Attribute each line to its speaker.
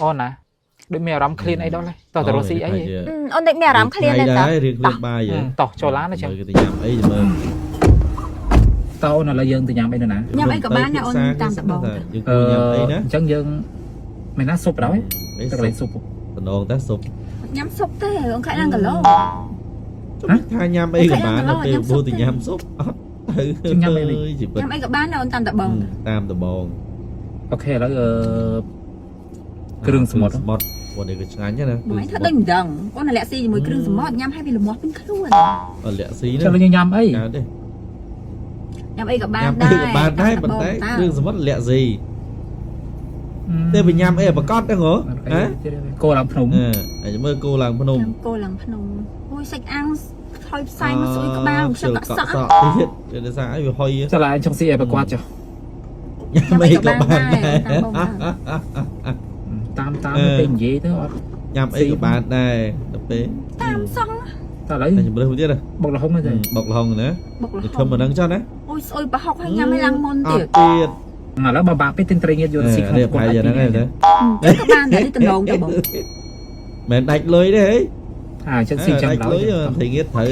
Speaker 1: អូនណាដូចមានអារម្មណ៍ឃ្លានអីដល់ហើយតោះទៅរកស៊ីអីហ៎
Speaker 2: អូនដូចមានអារម្មណ៍ឃ្លានដែរតើ
Speaker 3: រៀងឃ្លានបាយហ៎
Speaker 1: តោះចូលឡានទៅចឹង
Speaker 3: មើលគេទៅញ៉ាំអីមើល
Speaker 1: តោះអូនឥឡូវយើងទៅញ៉ាំអីនៅណា
Speaker 2: ញ៉ាំអីក៏បានដែរអូនតាមដបង
Speaker 3: យើងគួរញ៉ាំអីណា
Speaker 1: អញ្ចឹងយើងមិនណាស៊ុបដល់
Speaker 3: អី
Speaker 1: ទៅកន្លែងស៊ុប
Speaker 3: តំណងតែស៊ុប
Speaker 2: ញ៉ាំស៊ុបទេអូនខ្លាចឡើងគីឡូ
Speaker 3: ថាញ៉ាំអីក៏បានដល់ពេលពូទៅញ៉ាំស៊ុបអត់ទៅជីវិត
Speaker 2: ញ៉ាំអីក៏បានដែរអូនតាមដបង
Speaker 3: តាមដបង
Speaker 1: OK ឥឡូវអឺគ្រឿងសមុទ្រ
Speaker 3: សមុទ្រពួកនេះក៏ឆ្ងាញ់ណា
Speaker 2: បងឯងធ្វើដូចមិនដឹងអូនលាក់ស៊ីជាមួយគ្រឿងសមុទ្រញ៉ាំឲ្យវាលមាស់ពេញខ្លួន
Speaker 3: អត់លាក់ស៊ី
Speaker 1: ចឹងយើងញ៉ាំអី
Speaker 3: កើតទេ
Speaker 2: ញ៉ាំអីក៏បាន
Speaker 3: ញ៉ាំ
Speaker 2: ដែរ
Speaker 3: អីក៏បានដែរប៉ុន្តែគ្រឿងសមុទ្រលាក់ស៊ីទេបើញ៉ាំអីប្រកាសហ្នឹងហ៎ហ៎
Speaker 1: គោឡើងភ្នំ
Speaker 3: អឺហើយមើលគោឡើងភ្នំ
Speaker 2: ញ៉ាំគោឡើងភ្នំអូយសាច់អាំងថយផ្សែងមកស្អុយក្បាលខ្ញុំកក់សក់
Speaker 3: សក់ទៀតគេដោយសារអីវាហុយ
Speaker 1: ចឡើងចង់ស៊ីអីប្រកាសចុះ
Speaker 3: ញ៉ាំអីក៏បានដែរ
Speaker 1: តាមតាមពេលនិយាយទៅអត់
Speaker 3: ញ៉ាំអីក៏បានដែរដល់ពេល
Speaker 2: តាមសង
Speaker 1: តើឥឡូវ
Speaker 3: តែជំរឿសមួយទៀត
Speaker 1: បុកលហុងទៅ
Speaker 3: បុកលហុងណា
Speaker 2: បុកល
Speaker 3: ទៅខំ
Speaker 2: ហុង
Speaker 3: មិនដឹងចុះណា
Speaker 2: អូយស្អុយប្រហុកហើយញ៉ាំឲ្យឡើងមុនទៀត
Speaker 3: ទៀត
Speaker 1: ឥឡូវបើបាក់ពេកទិញត្រីងៀតយកទៅស៊ីក្នុង
Speaker 3: នេះប្រហែលយ៉ាងហ្នឹងឯង
Speaker 2: ចឹងក៏បានដែរនេះតំណងទៅបង
Speaker 3: មិនដាច់លុយទេហី
Speaker 1: អាចឹងស៊ីចឹង
Speaker 3: ដាច់
Speaker 1: ឡើយ
Speaker 3: លុយត្រីងៀតត្រូវ